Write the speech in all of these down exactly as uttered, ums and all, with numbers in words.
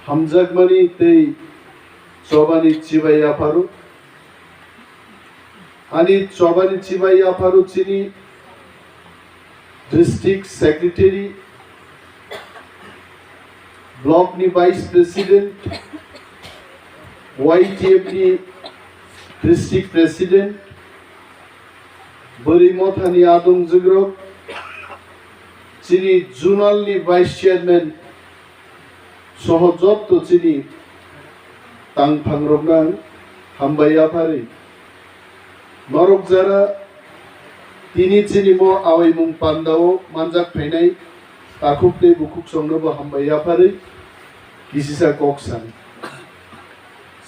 Hamjakmani tei chobani chibai yapharo. Ani chobani chibai yapharo chini district secretary, block ni vice president, Y T F ni district president, Bwrwi Mothani adong jwgrok, chini zonal ni vice chairman soho jotto chini tangphangrokno ang hambai yapharwi. Norok jara tini chini mo awaimung pandao manjak phainai takhuk tei bukhuk songnobo hambai yapharwi kisisa kok san.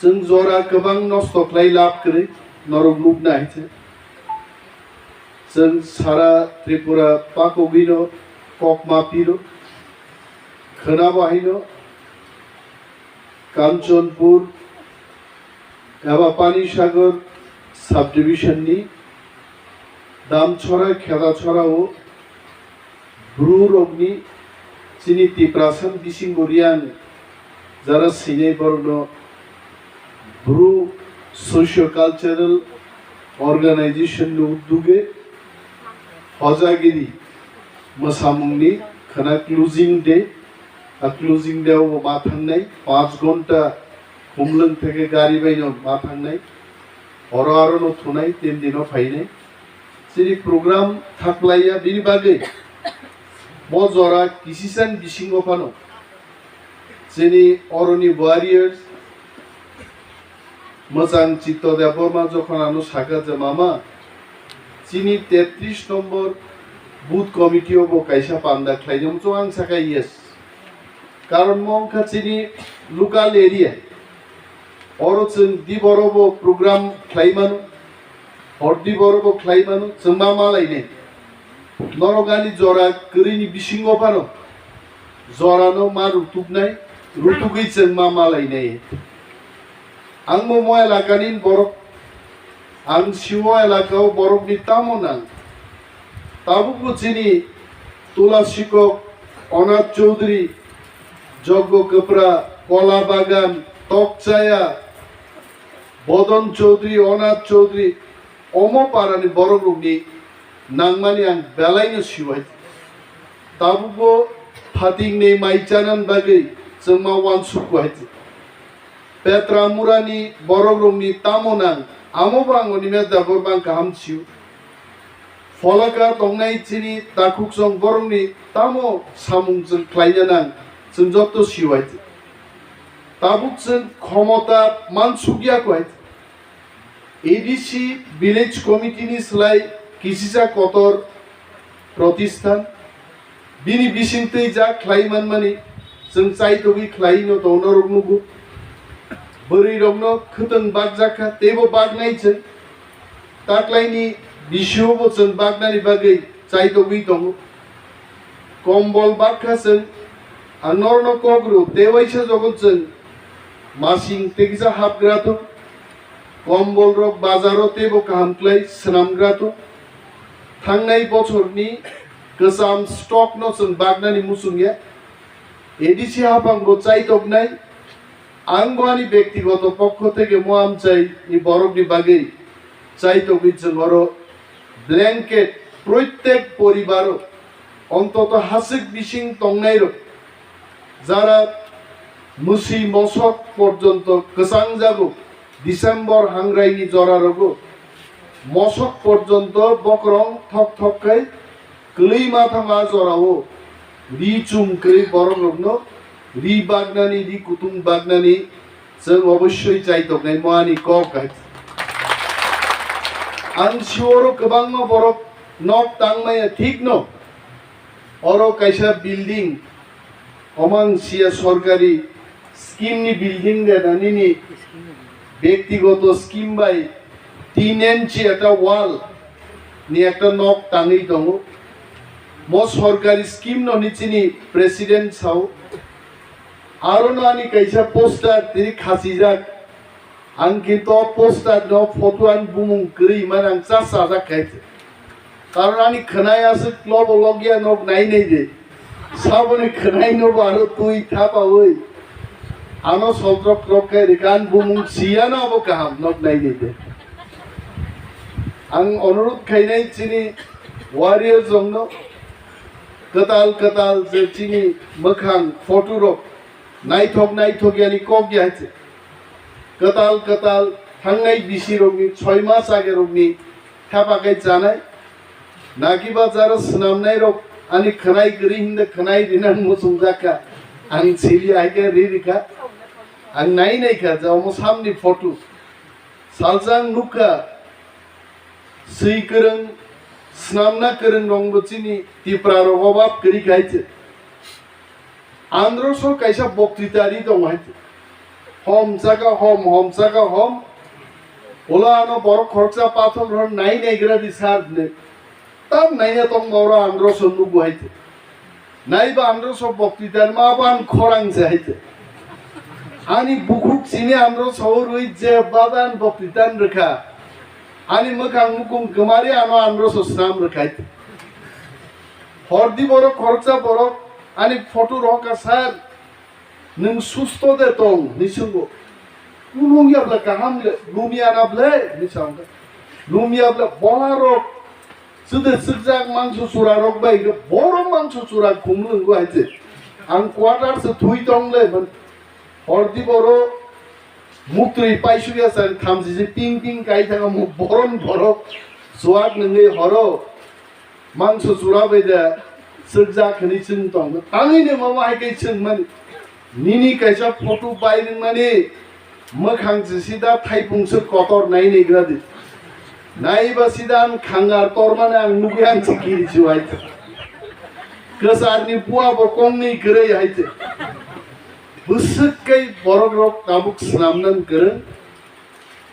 Chwng jora kwbang nosto khlai lab kwrwi norok nukna hai se. Chwng sara Tripura pakogwino kok ma piro. Khwnabo haino Kanchanpur eba Panisagar subdivision ni Damchora Khedachora o Bru rokni chini Tiprasa bisingo Riang jara sinai borokno Bru Socio Cultural Organization ni uduge Hojagiri mwsamungni khwna closing day, a closing day o ma thangnai panch ghonta Khumlwng theke gari bai no ma thangnai, oro aro no thunai, tin dino phainai. Chini program thaklaiya bini bagwi bo jora kisisang bisingo phano chini oroni warriors Mwchang Chitto Debbarma jokhon ano sakha je, "Mama, chini tetris nombor booth committee o bo kaisa panda khlainai," mwchang ang sakha, "Yes." Karon mo wngkha chini local area. Oro chwng diboro bo program khlai mano, hor diboro bo khlai mano, chwng ma malainai. Norok ani jora kwrwini bisingo phano jorano ma rutuknai, rutugwi chwng ma malainai. Ang bo mo elakani borok, ang sio elakao borokni tamo nang. Tabukbo chini Tula Sikok, Onath Chaudhary, Joggo Kwpra, Kola Bagan, Tokchaya, Bodon Chaudhary, Onath Chaudhary, omo parani borokrokni nangmani ang belaino siwai. Tabukbo phatingni mai chanani bagwi chwngma wansukku hai. Petra Murani borokrokni tamo nang, amobo ang Animesh Debbarma kaham sio. Pholaka tongnai chini takhuksong borokni tamo samung chwng khlaina nang, chwng jotto siwai. Tabuk chwng khomota mansukya kwai. A D C Village Committee ni slai kisisa kotor protisthan. Bini bisingtwi jak khlai manmani chwng chaitogwi khlaino tongno rok nugo. Bwrwi rokno khwtwng bakjak kha, teibo baknai chwng. Taklaini bisio bo chwng baknani bagwi chaitogwi tongo. Kombol bakha chwng, ang norokno kok rw, tei waisa jogon chwng masing tei kisa hapgra tongo. Kombol rok bazaro teibo kaham klai swnamgra tongo. Thangnai bochorni kwcham stock no chwng baknani muchungya. A D C haphang bo chaitoknai. Ang bo ani bektigoto pokho theke mo amchai ni borok ni bagwi chaitokwi chwng oro blanket proitek poribaro ontoto hasik bising tongnai rok jara mwswi mosok porjonto kwchang jago December hangrai ni jora rogo mosok porjonto bokrong thok thok khai kwlwi ma thangma jorao ri chum kwrwi borok rokno ri baknani, ri kutung baknani chwng obossoi chaitoknai mo ani kok hai. Ang sio oro kwbangma borok nok tangmaya thik no. Oro kaisa building, omang sia sorkari scheme ni building de na nini bektigoto scheme bai tin inchi ekta wall ni ekta nok tangwi tongo. Mo sorkari scheme no ni chini president sao. Aro no ani kaisa poster tini khachijak. Ang kintu o poster no photo ani bumung kwrwi mani ang chasajak khai se. Karon ani khwnai aswk lobo logya nok nai nai de. Saboni khwnaino bo aro twi thapaui ano soltrok trok khe rikha, ang bumung siyano abo kaham nok nainai de. Ang onurodh khainai chini warriors rokno, kwtal kwtal je chini mwkhang photo rok naithok naithok yani kok ya hai se. Kwtal kwtal thangnai bisi rokni, choi mas age rokni thepa kai chanai. Naki bazaro swnamnai rok ani khwnai kwrwi hinda khwnai rinan muchung jakha. Ang sili aike ri rikha. Ang nai nai kha je omo samni photo. Salsa ang nukha, swi kwrwng, swnamna kwrwng rokbo chini Tipra rok obab kwrwi kha hai se. Androso kaisa boktwita ri tongo hai se. Hom saka hom, hom saka hom. Ulo ano borok khoroksa pathor rok nai naigra di sar hwnwi. Tam naiya tongma oro Androso nugo hai se. Naiba Androso boktwita ma ban khorang se hai se. Ani bukhuk sini Androso rwi je badan boktwita rwkha. Ani mwkhang mukung kwmari ano Androso swnam rwkha hai se. Hordi borok khoroksa borok ani photo rohorkha sar. Nwng susto de tong? Hinwi swngo. Nung ya bwle kaham le, lumya na bwle? Hinwi sa wngkha. Lumya bwle bola rok, chwdw chwkjak mangso chura rok bai khe borok mangso chura khum lwngo hai se. Ang quarter se thwi tong le, man hordi boro muktwi paisukya sa thamchi se ping ping kai thang mo boron borok chuak nungwi horo. Mangso chura bai de chwkjak hwnwi chwng tong. Tangwi ni mama hai khe chwng mani. Nini kaisa photo bai nungmani mwkhang se sida thaipung se kotor nai naigra di. Naiba sida ang khangar tormani ang nugwi ang se kiri chuwai. Kwsarni bua bo kongni kwrwi hai se. Bwswk kai borok rok tabuk swnamnani kwrwng.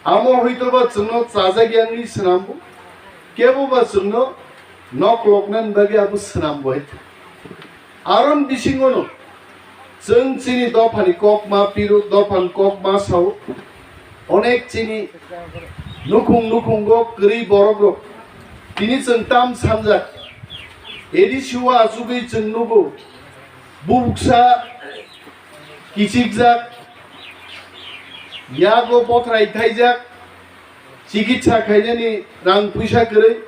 Amo hwito ba chwngno chajak yang ni swnambo, kebo ba chwngno nok loknani bagwi abo swnambo hai. Aron bisingono chwng chini dophani kok ma piro, dophani kok ma sao, onek chini nukhung nukhungo kwrwi borok rok. Tini chwng tam sanjak, A D C o achugwi chwng nugo, bubuksa kichikjak, yago bothrai thaijak, chikitsa khainani rang puisa kwrwi.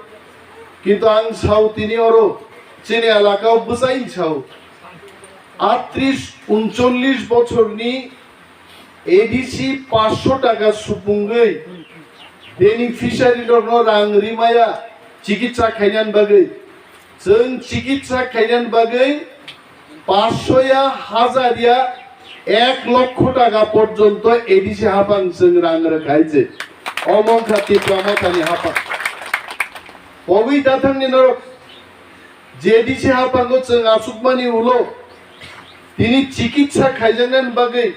Kintu ang sao tini oro chini elakao bwchaini sao. Atris uncholish bochorni A D C paanch sho taka supungwi beneficiary rokno rang rimaya chikitsa khainani bagwi. Chwng chikitsa khainani bagwi paanch sho ya, hajar ya, ek lokho taka porjonto A D C haphang chwng rang rwkhai je. Omo wngkha Tipra Mothani haphang. Pogwi dathangni norok je A D C haphango chwng achukmani ulo tini chikitsa khaijaknani bagwi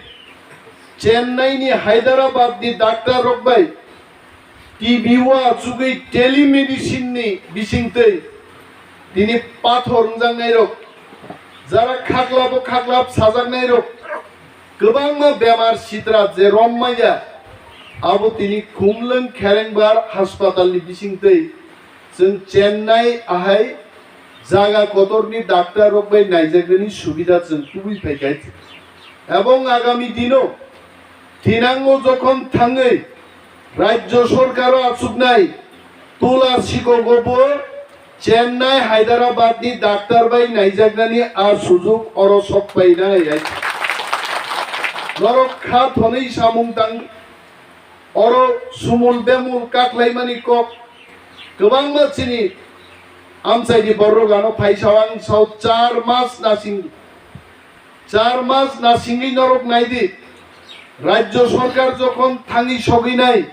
Chennai ni, Hyderabad ni doctor rok bai T B o achugwi telemedicine ni bisingtwi tini pathor wngjaknairok, jara khaklabo khaklap sajaknairok, kwbangma bemar sitra je rom manya, abo tini Khumlwng Kherengbar haspatal ni bisingtwi chwng Chennai ahai jaga kotorni doctor rok bai naijaknani subida chwng tubui phaikha. Ebong agami dino Thinango jokhon thangwi Rajya Sorkaro achuknai Tula Sikogo bo Chennai, Hyderabad ni doctor bai naijaknani a sujuk oro sok painai hai. Norok kha thonwi samung tang, oro sumul bemul kaklaimani kok kwbangma chini amchaini borok ano phaisa ang sao char mas nasing Char mas nasingwi norok naidi, Rajya Sorkar jokhon thangwi sogwi nai,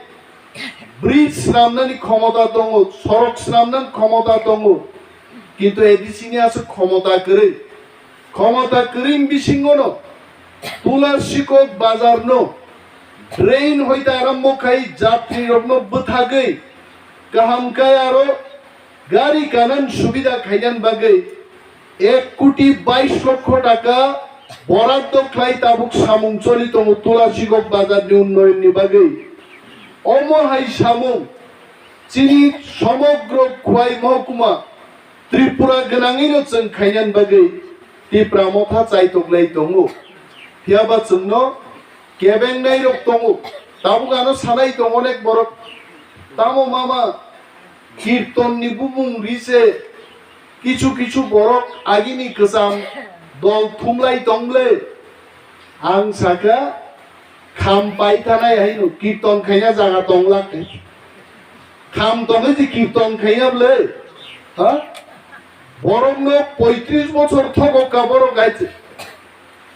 bridge swnamnani khomota tongo, sorok swnamnani khomota tongo, kintu A D C ni aswk khomota kwrwi. Khomota kwrwini bisingono Tula Sikok bazarno drain hoite arambo khai jatrirokno bwthagwi kaham khe aro gari kanan subida khainani bagwi ek koti bais lokho taka boraddo khlai tabuk samung choli tongo Tula Sikok bazarni unnoyonni bagwi. Omo hai samung chini somogro Khwai mohokuma Tripura gwnangwino chwng khainani bagwi Tipra Motha chaitok lai tongo. Phiya ba chwngno kebengnai rok tongo. Tabuk ano sanai tongo onek borok. Tamo mama kirton ni bumung ri se kichu kichu borok agini kwcham dol thumlai tong le. Ang sakha kham pai thanai haino kirton khaina jaga tong lak. Kham tongwi je kirton khaina bwle. Ha? Borokno poitris bochor thogo ka borok gaite.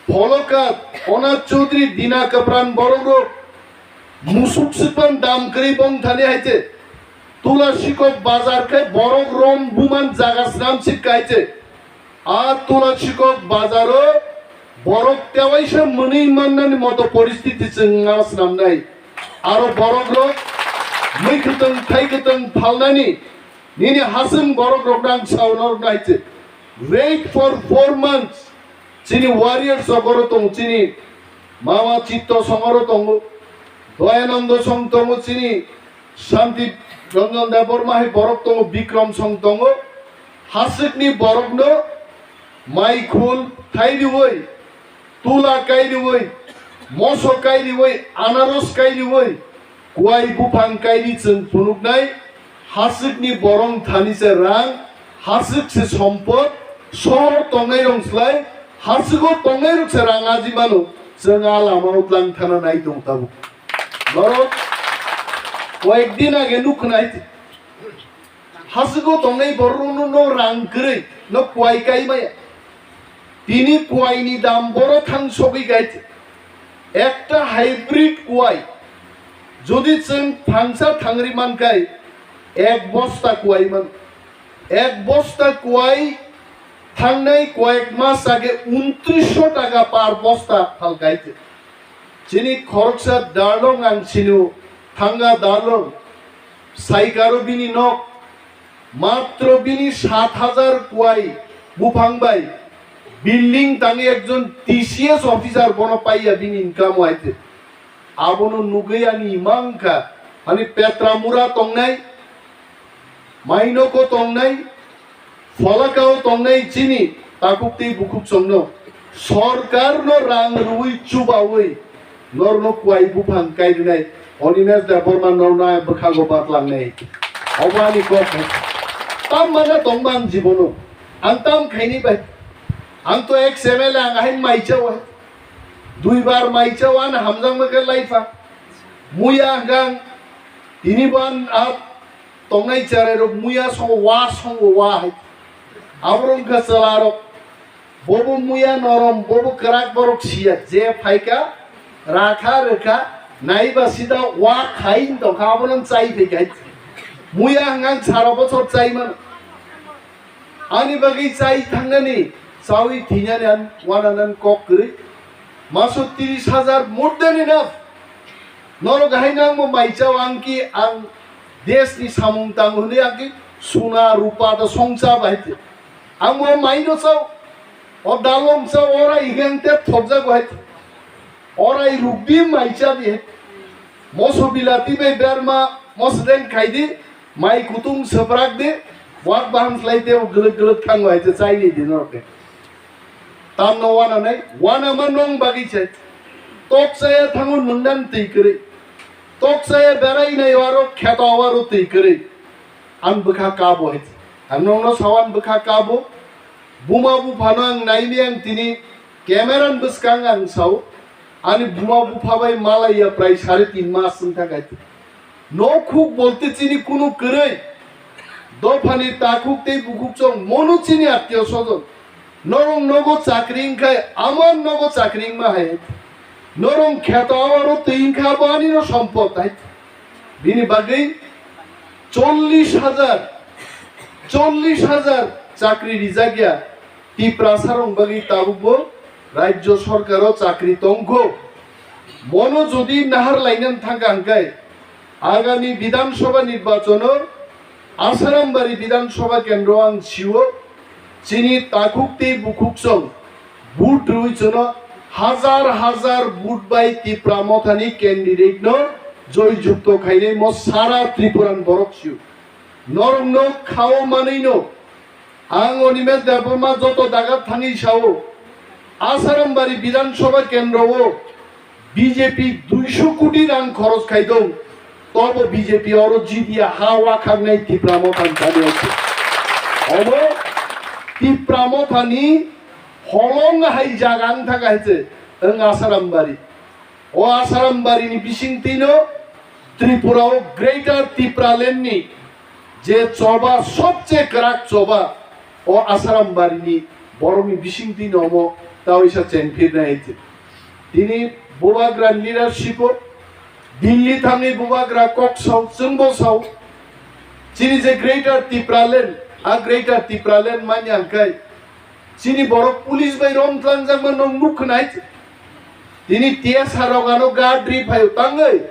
Pholoka Onath Chaudhary Dina Kapran borok rok musuk sipang dam kwrwi bong thani haite. Tula Sikok bazar khe borok rom buman jaga snam sik kaite. A Tula Sikok bazaro borok tewaisa mwnwi mannani moto poristiti chwng ma snamnai. Aro borok rok mwi kwtwng thai kwtwng phalnani nini hasing borok rok nang sao norok nai che. Wait for four months. Chini warriors rok oro tongo, chini Mama Chitto Song oro tongo, Doyanando Song tongo, chini Shanti Ranjan Debbarma hai borok tongo, Bikram Song tongo. Haswkni borokno maikhul thai riwi, tula kai riwi, moso kai riwi, anaros kai riwi, kuai buphang kai ri chwng phunuknai. Haswkni borok thani se rang, haswk se sompot, sohor tongnai rok slai, haswko tongnai rok se rang aji mano, chwng a lama o tlang thana nai tong tabuk. Norok koyek din age nukhnai. Haswko tongnai borokno no rang kwrwi, no kuai kai maya. Tini kuaini dam boro thang sogwi gaite. Ekta hybrid kuai. Jodi chwng thangsa thangri mankai, ek bosta kuai man. Ek bosta kuai thangnai koyek mas age untrisho taka par bosta phal gaite. Chini khoroksa darlong ang sinu thanga darlong. Saikaro bini nok, matro bini sat hajar kuai buphang bai building tangwi ekjon T C S officer bono paiya bini income waite. Abono nugwi ani ima wngkha, ani Petramura tongnai, Mainoko tongnai, Pholakao tongnai chini takhuk tei bukhuk chongno sorkarno rang rwui chubaui norno kuai buphang kai rwnai Animesh Debbarma norno bwkhago batlangnai. Obo ani kok hai. Tam mana tongma ang jibono. Ang tam khaini bai. Ang to ex M L A ang hai maichao hai. Duibar maichao ang hamjakma khe laifa. Muya hwnkha ang tini bo ang a tongnai cherai rok muya songo wa songo wa hai. Aborok wngkha chwla rok. Bobo muya norom, bobo kwrak borok siya. Je phaika, rakha rwkha, naiba sida wa khai wng tongkha, abono chai phaikha. Muya hwnkha ang sara bochor chai mano. Ani bagwi chai thangnani, chaui thinani ang wananan kok kwrwi. Maso tris hajar more than enough. Norok hai nang bo mai chao ang ki ang desh ni samung tang hwnwi ang ki suna rupa da songcha bai te. Ang bo mai no chao. O dalong chao ora igang te thokjak bai te. Ora i rukbi mai cha di. Moso bilati bai berma mosdeng khai di. Mai kutung seprak di. Wak baham slai te o guluk guluk thang bai te chai ni di norok ke. Tamno wananai, wanama nong bagwi se. Tok chaya thango nwng dan twi kwrwi. Tok chaya berai nai aro kheto aro twi kwrwi. Ang bwkha kabo hai. Ang nongno sawan bwkha kabo. Buma buphano ang naini ang tini camera ni bwskang ang sao. Ani buma bupha bai malaiya prai sare tin mas wngkha kaitor. Nokhuk bolte chini kunu kwrwi. Dophani takhuk tei bukhuk chong mono chini attiyo sojon. Norong nogo chakri wngkhai, amar nogo chakri wngma hai. Norong kheto amaro twi wngkha bo anino sompot hai. Bini bagwi chollish hajar, chollish hajar chakri rijak ya. Tiprasa rong bagwi tabukbo rajyo sorkaro chakri tongkho. Mono jodi nahar lainani thangkha hwnkhe, agami Bidhan Sabha nirbachono Asarambari Bidhan Sabha kendro ang sio, chini takhuk tei bukhuk chong vote rwi chono hajar hajar vote bai Tipra Mothani candidate no joy jukto khainai mo sara Tripuran borok sio. Norokno khao manwino Ang Animesh Debbarma joto daga thangwi sao, Asarambari Bidhan Sabha kendro o B J P duisho koti rang khoros khaidong, tobo B J P oro jidia ha wakhaknai Tipra Motha ni thani ose. Obo Tipra Motha ni holong hai jaga wng thaka hai se wng Asarambari. O Asarambari ni bisingtwi no Tripura o Greater Tipraland ni je choba, sobche kwrak choba, o Asarambari ni borok ni bisingtwi no omo taoisa chengphirnai hai se. Tini bubagra leadership o Delhi thangwi bubagra kok sao, chwngbo sao. Chini je Greater Tipraland, a Greater Tipraland manya hwnkhe chini borok police bai romtlangjak ma nwng nuk khwnai. Tini T S R rok ano guard ri phaio tangwi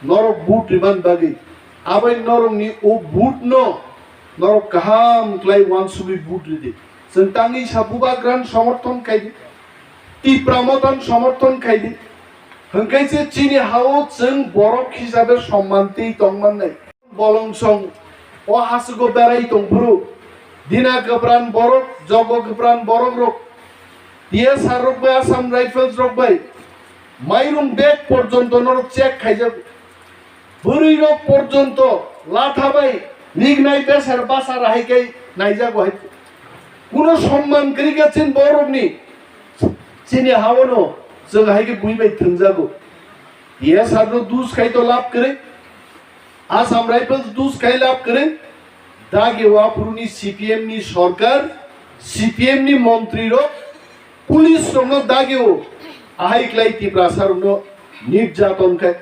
norok vote riman bagwi. Abai norokni o vote no norok kaham khlai wansugwi vote ridi. Chwng tangwi sa bubagrano somorthon khaidi, Tipra Mothano somorthon khaidi. Hwnkhe se chini hao chwng borok hisabe somman twi tongmannai. Bolong song o hasugo berai tongphuru, dina kwpran borok, jogo kwpran borok rok, T S R rok bai, Assam Rifles rok bai, mairung bag porjonto norok check khaijago. Bwrwi rok porjonto latha bai nignai besar basar hai khe naijago hai. Kuno somman kwrwi khe chini borokni, chini haono chwng hai khe bui bai thwngjago. T S R no dus khai to lab kwrwi, Assam Rifles dus khai lab kwrwi, dagi waphuruni C P M ni sorkar, C P M ni montri rok, police rokno dagio ahai klai Tiprasa rokno nirjaton khai.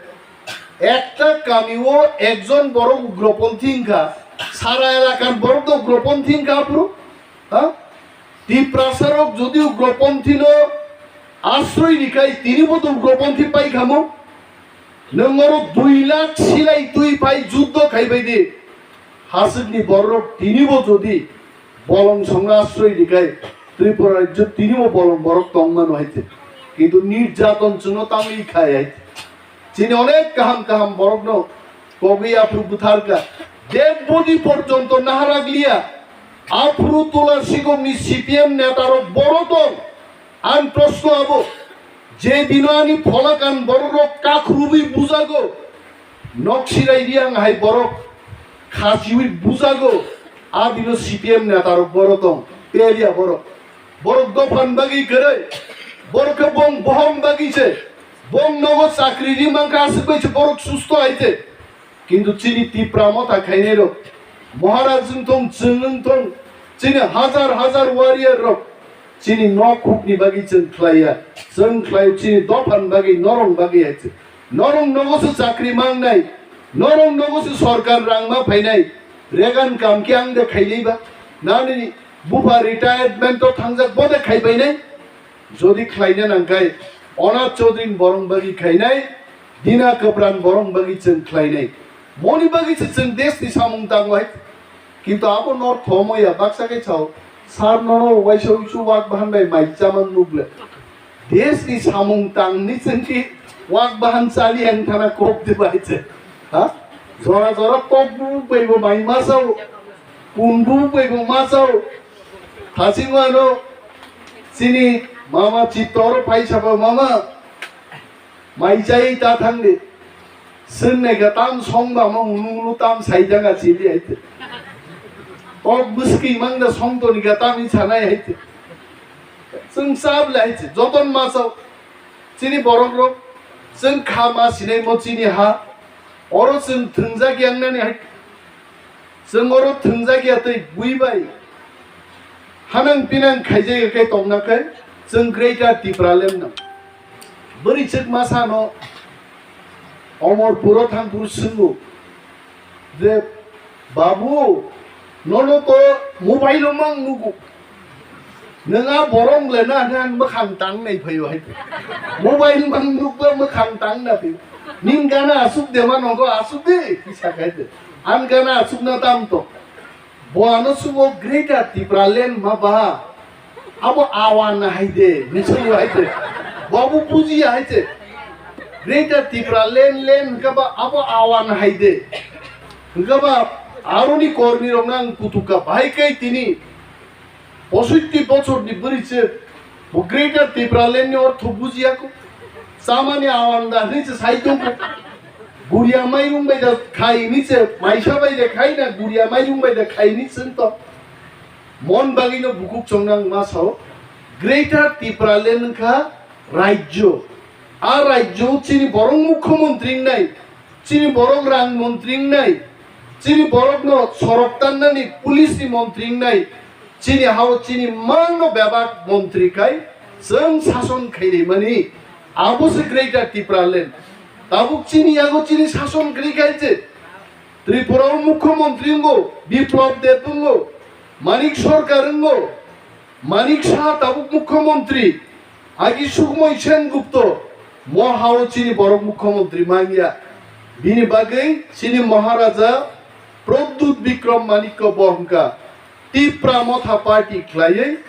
Ekta kamio ekjon borok ugroponthi wngkha, sara elakar borok to ugroponthi wngkha aphuru, ha? Tiprasa rok jodi ugroponthi no asroi rikhai, tini bo to ugroponthi paikhamo. Nwng oro dui lakh silai twi phai juddo khai bai di. Haswkni borok tini bo jodi bolong songno asroi rikhai, Tripura rajyo tini bo bolong borok tongmano hai se. Kintu nirjaton chwngno tangwi khai hai se. Chini onek kaham kaham borokno kogwi aphuru butharkha. Dead body porjonto naharaglia. Aphuru Tula Sigomni C P M netarok boro tong. Ang proshno abo, je dino ani pholakan bororok kakhruwi bujago, nok sirai riang hai borok khasiwi bujago, a dino C P M netarok boro tong, pelia borok. Borok dophan bagwi kwrwi, borok khe bong bohom bagwi se, bong nogo chakri ri mankha aswk bai se borok susto hai se. Kintu chini Tipra Motha khainai rok, Maharaj wng thung, chwng wng thung, chini hajar hajar warrior rok chini nok hukni bagwi chwng khlaiya, chwng khlai chini dophani bagwi, norong bagwi hai se. Norong nogo se chakri mangnai, norong nogo se sorkar rang ma phainai, regan kam khe ang de khainai ba, nani bupha retirement o thangjak bo de khaibainai. Jodi khlaina nangkhai, Onath Chaudhary borong bagwi khainai, Dina Kwpran borong bagwi chwng khlainai. Moni bagwi se chwng desh ni samung tango hai. Kintu abo nor thomo ya baksa khe chao, sar nono waisa uisu wak bahan bai mai chamang nugle. Desh ni samung tangni chwng ki wak bahan chali ang thana kok de bai se. Ha? Jora jora kok bu bai bo mai ma sao. Kundu bai bo ma sao. Thasing wano chini mama chitor pai saba mama. Mai chai ta thangdi. Swngnai ka tam song ba ma unu unu tam sai janga chili aite. Kok bwskwi mangda song toni ka tam i sanai aite. Chwng chab le aite. Joton ma sao. Chini borok rok. Chwng kha ma sinai mo chini ha. Oro chwng thwngjak yang nani hai. Chwng oro thwngjak ya tei bui bai hanang pinang khaijak ya khe tongna khe chwng Greater Tipraland no. Bwrwi chwk ma sano Omorpuro thangphuru swngo je, "Babu, nono to mobile o mang nugo." Nwng a borok le na hwnwi ang mwkhang tang nai phaio hai. Mobile mang nukba mwkhang tang na phaio. Ning gana asuk de ma nogo asuk de, kisa khai de. Ang gana asuk na tam to. Bo ano subo Greater Tipraland ma ba. Abo awan hai de, misungo hai de. Bo abo buji hai de. Greater Tipraland, land hwnkha ba abo awan hai de. Hwnkha ba aroni kormi rok nang kutuka bahai kai tini. Posoitti bochorni bwrwi se bo Greater Tipraland ni ortho bujiya kho. Chamani awanda hinwi se sai tongkho. Guria mairung bai da khai hinwi se maisa bai da khai na guria mairung bai da khai hinwi se to. Mon bagwi no bukhuk chongnang ma sao. Greater Tipraland wngkha rajyo. A rajyo chini borok mukhyamantri wngnai. Chini borok rang montri wngnai, chini borokno sorok tannani police ni montri wngnai, chini hao chini mangno bebak montri khai chwng sason khainai mani, abo se Greater Tipraland. Tabuk chini yago chini sason kwrwi khai je Tripura o mukhyamantri wngo, Biplab Deb wngo, Manik Sarkar wngo, Manik Saha tabuk mukhyamantri, agi Sukhmoy Sengupta, mo hao chini borok mukhyamantri manya. Bini bagwi chini Maharaja Pradyut Bikram Manikya bo hwnkha Tipra Motha Party khlaiwi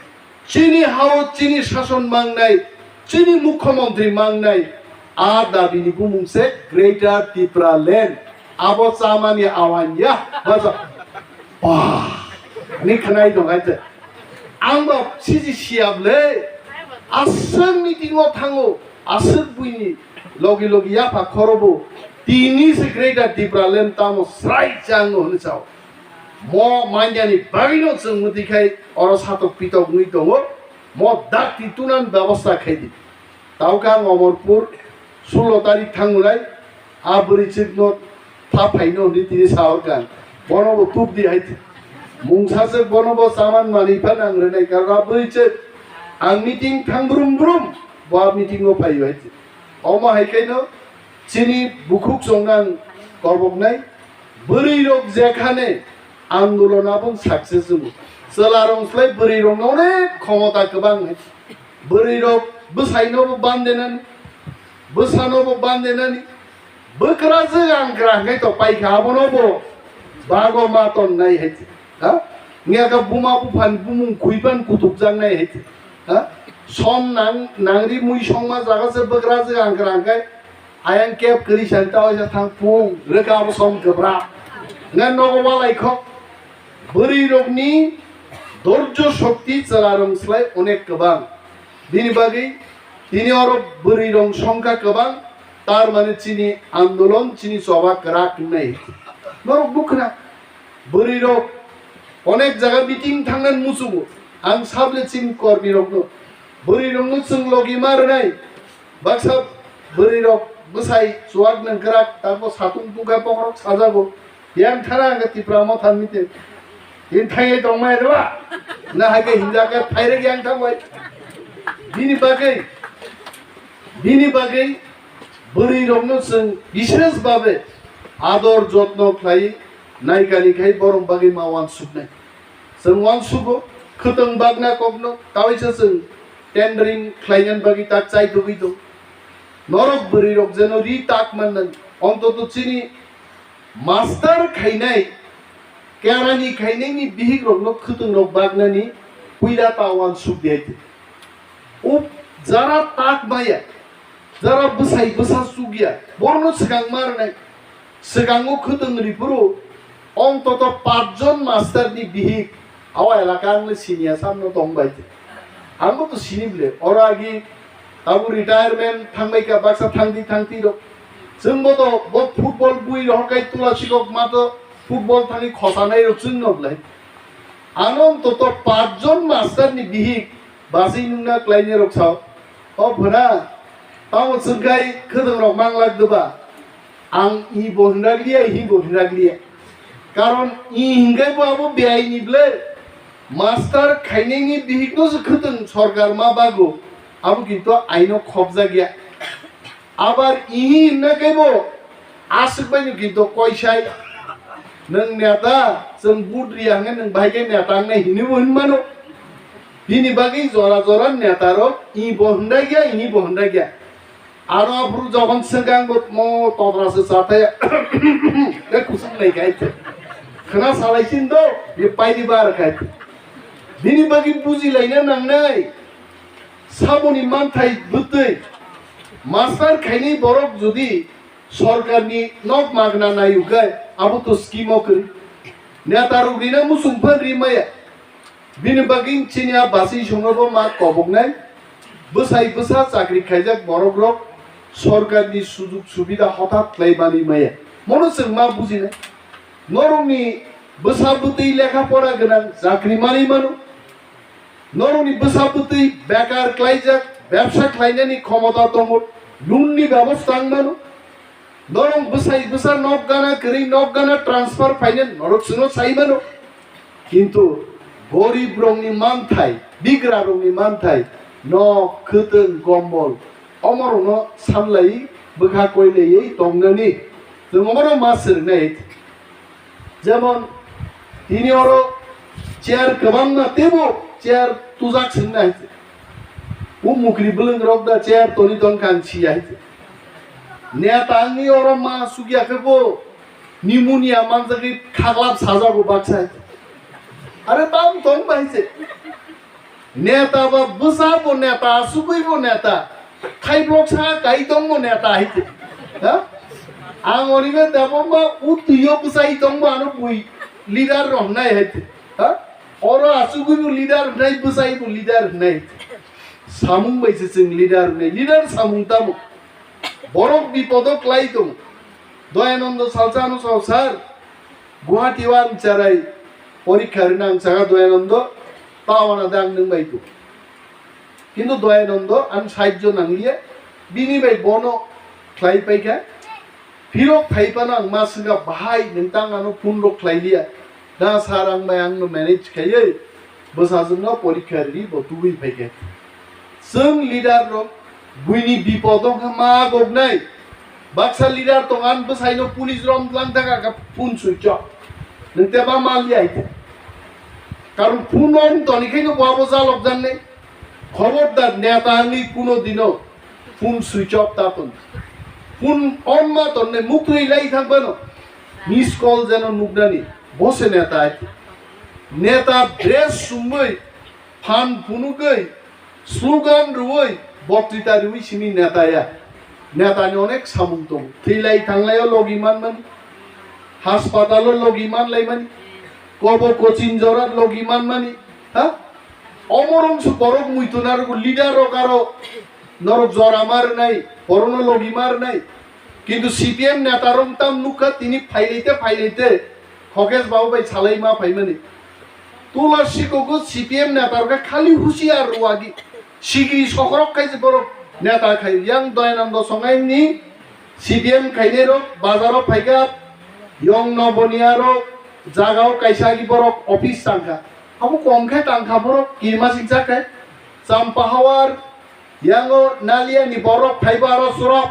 chini hao chini sason mangnai, chini mukhyamantri mangnai, a dabini bumung se Greater Tipraland. Abo chamani awan ya, bacha. Bah, ni khnai dong ai te. Ang ba siji siap le. Aswk meeting o thango, aswk buini logi logi yapha khorobo. Tini se Greater Tipraland tamo srai chang no hwnwi sao. Mo manyani bagwi no chwng mwtwi khai oro satok pitok wngwi tongo. Mo dakti tunan bebosta khai di. Tauka ang Omorpur sullo tarik thangnai, a bwrwi chwkno tha phaino hwnwi tini saharkha. Bono bo tubdi hai. Mungsa chwk bono bo chaman manwi phan ang rwnai, karon a bwrwi chwk ang meeting thang brum brum, bo a meeting o phaio hai. Omo hai khaino chini bukhuk chongnang korboknai, bwrwi rok jekhane andolon abong success wngo. Chwla rong slai bwrwi rokno onek khomota kwbang hai. Bwrwi rok bwsai nobo bandenani, bwsa nobo bandenani, bwkrajwk angkra hwnkhe to paikha abono bo bago ma tonnai hai. Ha? Wngya kha buma buphani bumung khuiban kutukjaknai hai. Ha? Som nang, nangri mui songma jaga se bwkrajwk angkra hwnkhe ayang kep kwrwi sani ta waisa thang pung rwkha abo som kwbra. Nga nogo walai kho. Bwrwi rokni dorjo shokti chwla rong slai onek kwbang. Bini bagwi tini oro bwrwi rong songkha kwbang, tar mane chini andolon, chini choba kwrak wngnai. Norok bwkhwna bwrwi rok onek jaga meeting thangnani muchungo. Ang sable chini kormi rokno, bwrwi rokno chwng logi ma rwnai. Baksa bwrwi rok bwsai chuwak nang kwrak, tamo satung tungkha bokrok sajago. Yang thana ang Tipra Motha meeting. Yang thangwi tongmai rwa. Na hai khe hinjak khe phairek yang thangbai. Bini bagwi, bini bagwi bwrwi rokno chwng bishes babe ador jotno khlai naikani khai borok bagwi ma wansuknai. Chwng wansukgo khwtwng bagna kokno kawaisa chwng tendering khlainani bagwi tak chai tugwi tong. Norok bwrwi rok jeno ri tak mannani, ontoto chini master khainai, kerani khainaini bihik rokno khwtwng rok bagnani puila ta wansuk di hai. O jara tak maya, jara bwsai bwsa chukya, borokno swkang ma rwnai. Swkango khwtwng riphuru ontoto pachjon master ni bihik, abo elaka ang le siniya samno tong bai. Ang bo to sini ble, oro agi abo retirement thangbai kha baksa thangdi thangdi rok. Chwng bo to bo football bui rohor kai tula sikok ma to football thangwi khosanai rok chwng no ble. Ano ontoto pachjon master ni bihik baswi nungna klainai rok sao. O phwna, tamo chwngkhai khwtwng rok manglak dwba. Ang i bo hinrak liya, hi bo hinrak liya. Karon i hinkhai bo abo biyai ni ble. Master khainai ni bihik no se khwtwng sorkar ma bago. Abo kintu aino khopjak ya. Abar ihi hinna khe bo aswk bai no kintu koisai. Nwng neta, chwng vote riya hwnkhe nwng bahai khe neta wngnai hinwi bo hinmano. Bini bagwi jora jora neta rok i bo hwnda gya, ihi bo hwnda gya. Aro aphuru jokhon swkang bo mo todra se cha thaya. E kusuk nai khai. Khna salai sin do, ye paini bar khai. Bini bagwi buji laina nangnai. Saboni manthai bwtwi. Master khainai borok jodi sorkarni nok magna naiyo khe abo to scheme o kwrwi. Neta rok rina muchung phan ri maya. Bini bagwi chini a basi songo bo ma koboknai. Bwsai bwsa chakri khaijak borok rok sorkar ni sujug subida hothat khlai mani maya. Mono chwng ma bujinai. Norokni bwsa bwtwi lekha pora gwnang chakri manwi mano. Norokni bwsa bwtwi bekar khlaijak, bebsa khlainani khomota tongo, loan ni bebosta wng mano. Norok bwsai bwsa nok gana kwrwi nok gana transfer phainani norok chwngno sai mano. Kintu gorib rokni manthai, bigra rokni manthai, nok, khwtwng, kombol, omorokno sanlaiwi bwkha koilaiwi tongnani chwng omono ma swrwngnai. Jemon tini oro chair kwbangma teibo chair tujak swrwngnai. O mukri bwlwng rok da chair toni tongkha ang siya hai. Neta wngwi oro ma sukya khe bo pneumonia manjagwi khaklap sajago baksa hai. Are tamo tong bai se. Neta ba bwsa bo neta, asugwi bo neta. Khaiblok sa kai tong bo neta hai se. Ha? Ang oribe Debbarma utwiyo bwsai tong bo ano bui leader rohnai hai se. Ha? Oro asugwi bo leader hnai, bwsai bo leader hnai. Samung bai se chwng leader hnai. Leader samung tamo? Borok bipodo klai tong. Doyanando salsa ano sao, "Sir, Guwahati o ang cherai porikha rina ang saka Doyanando, ta wana da ang nwng bai tong." Kintu Doyanando ang sahajjo nangliya, bini bai bono khlai paikha. Phirok phai phano ang ma swngkha, "Bahai, nwng tang ano phone rok khlai liya." "Na sir, ang bai ang no manage khaiwi bwsajwk no porikha rwi bo tubui phaikha." Chwng leader rok buini bipod wngkha ma goknai. Baksa leader tong, ang bwsai no police rom tlang thaka kha phone switch off. Nwng teba ma liya hai khe. Karon phone on toni khe no bo abo jalok jan nai. Khobordar, neta wngwi kuno dino phone switch off ta ton. Phone on ma ton nai, muktwi lai thang bano. Miss call jeno nuknani, bo se neta hai. Neta dress sumwi, phan phunugwi, slogan rwui, boktwita rwui simi neta ya. Neta ni onek samung tongo. Thwi lai thanglai o logi man mani. Haspatalo logi man lai mani. Kobo coaching jora logi man mani. Ha? Omorong su borok muitu narugo leader rok aro norok jora ma rwnai, borokno logi ma rwnai. Kintu C P M neta rok tam nukha tini phailaite phailaite Khokesh babu bai salai ma phaimani. Tula sikogo C P M neta rok khali husiar rwagi. Sigri sokrok khai borok neta khai yang Doyanando Songai ni C P M khainai rok bazaro phaikha, yong Noboniya rok jagao kaisa agi borok office tangkha. Abo kom khe tangkha borok kirmasing jak khe. Champahawar, yango Naliya ni borok phaibo aro surok.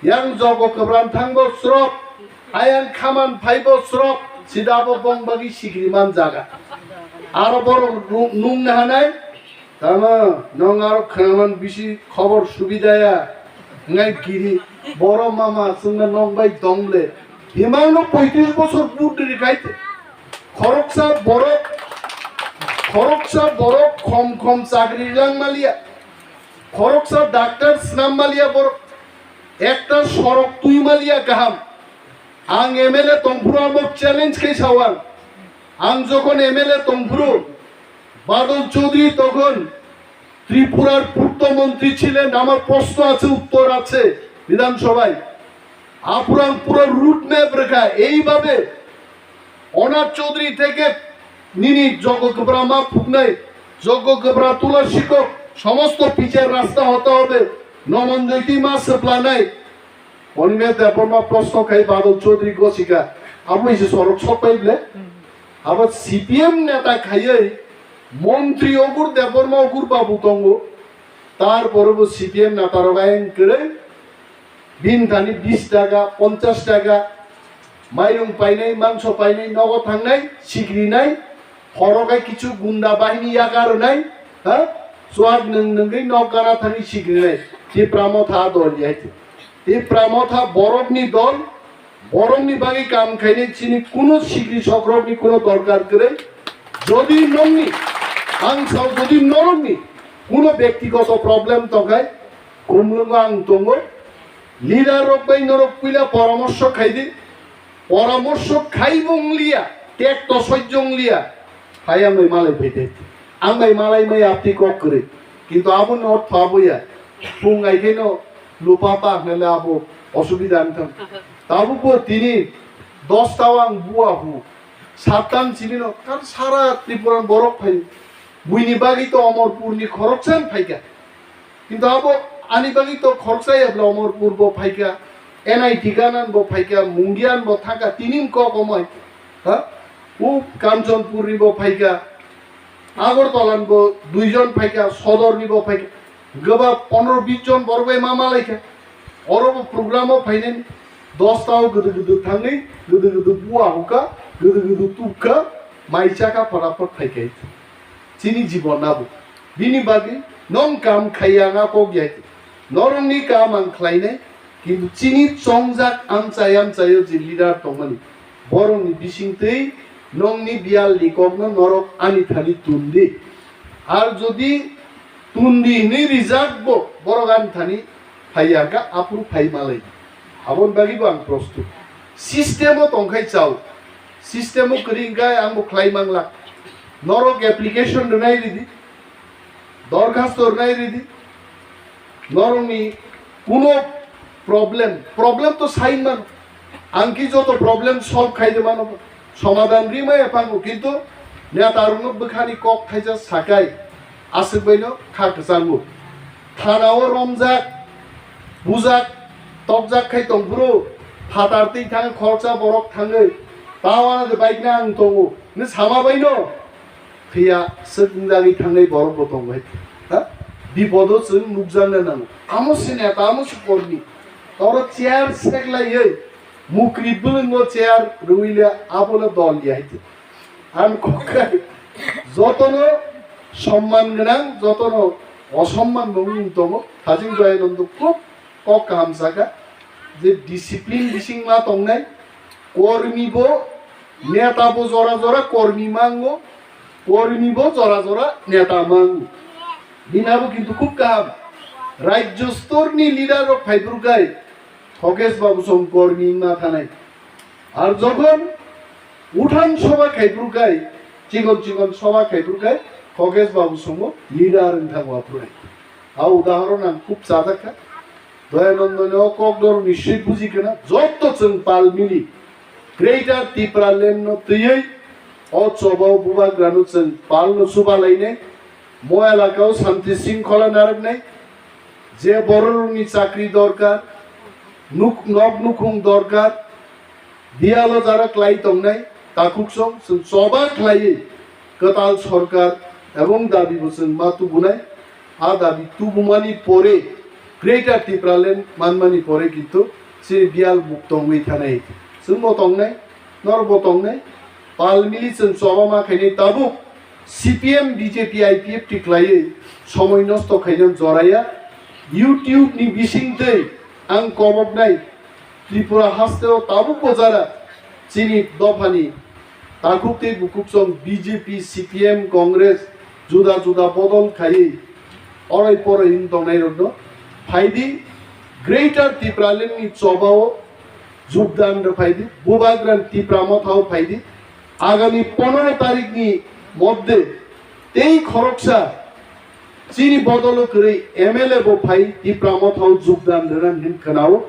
Yang Jogo Kwbran thangbo surok. Ayang Khaman phaibo surok. Sida abo bong bagi sigri man jaga. Aro borok nu-, nung nahanai. Tamo, nwng aro khwnaman bisi khobor subidaya. Ngai giri, boro mama, chwngno nwng bai dong le. Himangno poitris bosor but riri khai te. Khoroksa borok, khoroksa borok khom khom chakri lang maliya. Khoroksa doctor snam maliya borok. Ekta sorok twi maliya kaham. Ang M L A tongphuru amo challenge khai sawang. Ang jokhon M L A tongphuru, বাদল চৌধুরী তখন ত্রিপুরার পূর্ত মন্ত্রী ছিলেন। আমার প্রশ্ন আছে, উত্তর আছে বিধানসভায়। আফুরাং পুরো রুট ম্যাপ রেখা এইভাবে অনাথ চৌধুরী থেকে নিনি যজ্ঞ কবরা মা ফুকনাই, যজ্ঞ কবরা তুলা শিক্ষক, সমস্ত পিচের রাস্তা হতে হবে। নমন জৈতি মা সেপলা নাই। Onime Debbarma প্রশ্ন খাই বাদল চৌধুরী গছিকা, abo ise sorok sok pai ble? Abo C P M neta khaiwi montri ogur Debbarma ogur babu tongo, tarpore bo C P M neta rok ayang kwrwi bini thani bis taka, ponchas taka, mairung painai, mangso painai, nogo thangnai, sikrinai, horo khe kichu gunda bahini yaka rwnai, ha? Chuak nwng nwngwi nok gana thangwi sikrinai. Tipra Motha dol ya hai. Tipra Motha borokni dol, borokni bagwi kam khainai chini kuno sikri sokrokni kuno dorkar kwrwi. Jodi nongni, ang sao jodi norokni kuno bektigoto problem tongkhai, khumlwngo ang tongo. Leader rok bai norok puila poramorso khai di. Poramorso khai bo wng liya, tek to sojjo wng liya. Phai ang bai malai phai de. Ang bai malai mai apti kok kwrwi. Kintu abo no thabuya. Phung ai khe no lupa pa hnele abo osubida wng thang. Tabuk bo tini dos ta ang bua hu. Sattan chini no kar sara Tripura borok phai. Buini bagwi to Omorpur ni khoroksa phaikha. Kintu abo ani bagwi to khoroksa ya bla Omorpur bo phaikha. N I T ganan bo phaikha, Mungian bo thangkha, tini kok omoi. Ha? U Kanchanpur ni bo phaikha. Agartala ni bo duijon phaikha, Sodor ni bo phaikha. Goba pondro bis jon borok bai ma malaikha. Oro bo program o phainani dos ta o gudu gudu thangwi, gudu gudu bua hukha, gudu gudu tubkha, mai chakha phataphot phaikha. Chini jibon abo. Bini bagwi nong kam khaiya nga kok ya. Norokni kam ang khlainai, kintu chini chongjak amchai amchaio je leader tongmani, borokni bisingtwi nongni biyalni kokno norok ani thani tundi. Ar jodi tundi hinwi rijak bo, borok ani thani phaiya kha, aphuru phai malai. Aboni bagwi bo ang prostut. System o tongkhai chao. System o kwrwi hwnkhe ang bo khlai manglak. Norok application rwnai ridi. Dorkhasto rwnai ridi. Norokni kuno problem, problem to sai mano. Ang ki joto problem solve khai de mano. Somadan ri maya pango, kintu neta rokno bwkhani kok thaisa sakai aswk baino kha kwchango. Thana o romjak, bujak, tokjak khai tongphuru phatar twi thang khoroksa borok thangwi tawana de bike na ang tongo. Ni sama baino. Phiya swk wngjagwi thangnai borok bo tongo hai. Ha? Bipodo chwng nukjakna nango. Amo se neta, amo se kormi. Oro chair seklaiwi mukri bwlwngo chair rwile abono dol ya hai. Ang kokha jotono somman gwnang, jotono osomman bo wng tongo. Hajing Doyanando khub kok kaham saka je discipline bising ma tongnai, kormi bo neta bo jora jora kormi mango, kormi bo jora jora neta mango. Bini abo kintu khub kaham. Rajya stor ni leader rok phaiphuru kai Khogesh Babu song kormi wngma thanai. Ar jokhon uthan soba khaiphuru kai, chikon chikon soba khaiphuru kai, Khogesh Babu songo leader wng thango aphuru hai. A udahoron ang khub chajakha. Doyanandoni o kokdor ni swi buji kana, jotto chwng pal mili Greater Tipraland no twiwi o chobao bubagrano chwng pal no chuba lainai, mo elakao santi sringkhola narwknai, je bororokni chakri dorkar, nuk-, nok nukhung dorkar, Biyalo jara klai tongnai takhuk song chwng choba khlaiwi kwtal sorkar ebong dabi bo chwng ma tubunai. A dabi tubumani pore Greater Tipraland manmani pore kintu chini biyal muk tongwi thanai. Chwngbo tongnai, norokbo tongnai. Pal mili chwng choba ma khainai tabuk C P M, B J P, I P F T khlaiwi somoi nosto khainani joraya. YouTube ni bisingtwi ang koboknai. Tripura hasteo tabukbo jara chini dophani takhuk tei bukhuk song B J P, C P M, Congress juda juda bodol khaiwi oroi poroi wng tongnairokno phaidi, Greater Tipraland ni chobao jogdan rw phaidi, Bubagra Tipra Mothao phaidi. Agami pondro tarikni moddhe tei khoroksa chini bodolo kwrwi M L A bo phai Tipra Mothao jogdan rwna hin khwnao.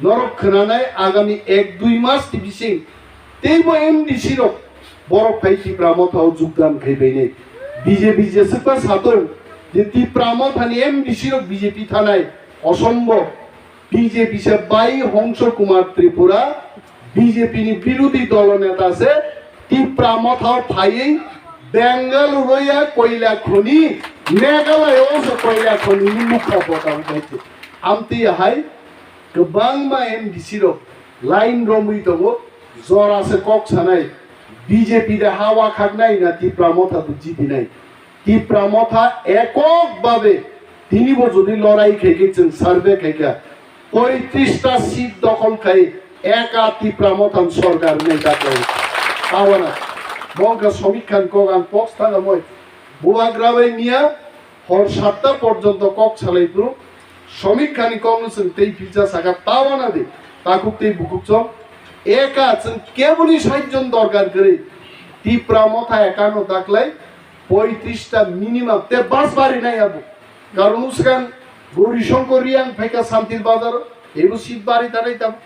Norok khwnanai agami ek dui mas ni bising teibo M D C rok borok phai Tipra Mothao jogdan khai bainai. B J P jeswkba satong je Tipra Mothani M D C rok B J P thanai, osombhob. B J P se bai Hongso Kumar Tripura, B J P ni birodhi dolo neta se Tipra Mothao phaiwi Bengaluru ya koila khoni, Meghalaya o se koila khoni ni mukha bota wngkha. Amtwi hai kwbangma M D C rok line romwi tongo, jora se kok sanai, B J P de hawa khaknai na Tipra Motha bo jibinai. Tipra Motha ekok babe tini bo jodi lorai khai khe chwng survey khai kha, poitrista seat dokhol khai eka Tipra Motha ni sorkar nai dakhai. Tawana mongkha Somik Khan kok ang kok sana moi. Bubagra bai miya hor satta porjonto kok salai bru. Somik Khan ni kok no chwng tei pilcha saka tawana de. Takhuk tei bukhuk chong. Eka chwng keboni sait jon dorkar kwrwi. Tipra Motha eka no daklai. Poitrista minimum te bas bari nai abo. Karon swkang Gauri Shankar Reang phaikha Santir Bazar, ebo seat bari tanai tamo.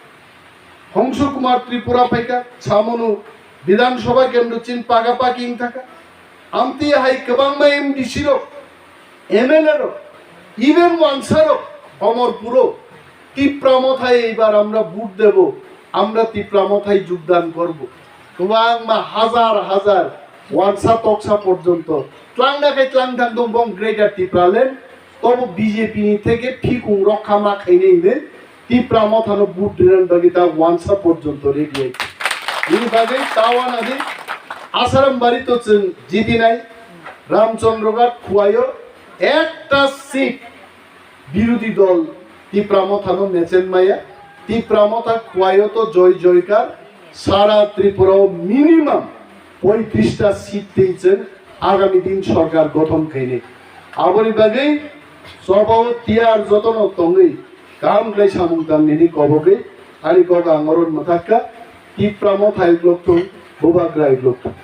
Hongsu Kumar Tripura phaikha, samunu Bidhan Sabha kendro chin paga paki wngthaka. Amtwi hai kwbangma M D C rok, M L A rok, even wansa rok, Omorpuro, Tipra Mothai এবার আমরা ভোট দেব, আমরা তিপ্রা মথায় যোগদান করব। Kwbangma hazar hazar wansa toksa porjonto tlangna khai tlang thang tong bong Greater Tipraland, tobo B J P ni theke phikung rokha ma khainai hinwi Tipra Mothano vote rinani bagwi ta wansa porjonto ready ai. Bini bagwi ta wanadi Asaram bari to chwng jitinai Ramchandra Ghat Khuaio ekta seat বিরোধী দল তিপ্রা মথানো মেচেন মায়া, তিপ্রা মথা খুয়ায়তো জয় জয়কার, সারা ত্রিপুরাও minimum পঁয়ত্রিশটা seat tei chwng আগামী দিন সরকার গঠন khainai. Aboni bagwi chobao tiyar jotono tongwi kam khlai samung tangnini kobogwi ani kok ang oro mwthakha, Tipra Mothai uklok thung, Bubagra uklok thung.